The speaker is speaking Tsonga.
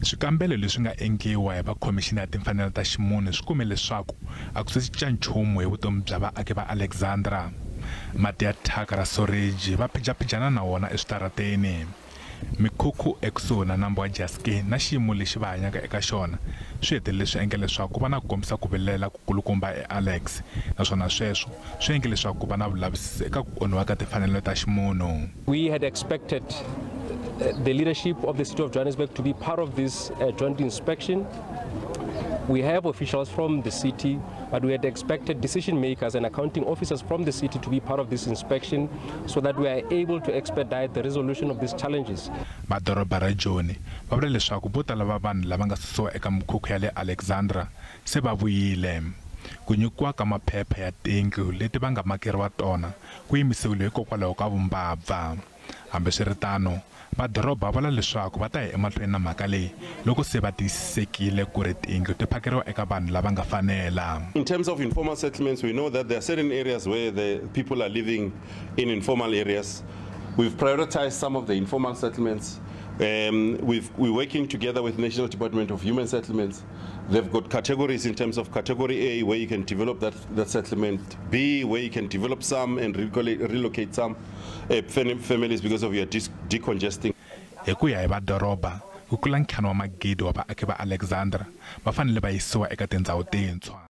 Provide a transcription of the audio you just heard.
Swikambelo leswi nga endliwa hi va Khomixini ya Timfanelo ta Ximunhu swi kume leswaku a ku se cinca nchumu hi vutomi bya vaaki va Alexandra. Mati ya thyaka ra soreji va phijaphijana na wona eswitarateni. Mikhukhu ekusuhi na nambu wa Jaski na xiyimo lexi va hanyaka eka xona swi hetelele swi endla leswaku ku va na ku kombisa ku vilela ku kulukumba eAlex, naswona sweswo swi endle leswaku ku va na vulavisisi eka ku onhiwa ka timfanelo ta ximunhu. We had expected the leadership of the city of Johannesburg to be part of this joint inspection. We have officials from the city, but we had expected decision makers and accounting officers from the city to be part of this inspection so that we are able to expedite the resolution of these challenges. Va doroba ra Joni va vula leswaku vo tala va vanhu lava nga susiwa eka mikhukhu ya le Alexandra se va vuyile. Ku nyikiwa ka maphepha ya tindlu leti va nga makeriwa tona ku yimisiwile hikokwalaho ka vumbabva. Hambiswiritano, va doroba va vula leswaku va ta ya emahlweni na mhaka leyi loko se va tiyisisekile ku ri tindlu ti phakeriwa eka vanhu lava nga fanela. In terms of informal settlements, we know that there are certain areas where the people are living in informal areas. We've prioritized some of the informal settlements. We're working together with National Department of Human Settlements. They've got categories in terms of category A, where you can develop that settlement, B, where you can develop some and relocate some families because of your decongesting. Hi ku ya hi va doroba, ku tlula ntlhanu wa magidi wa vaaki va Alexandra va fanele va yisiwa eka tindhawu tintshwa.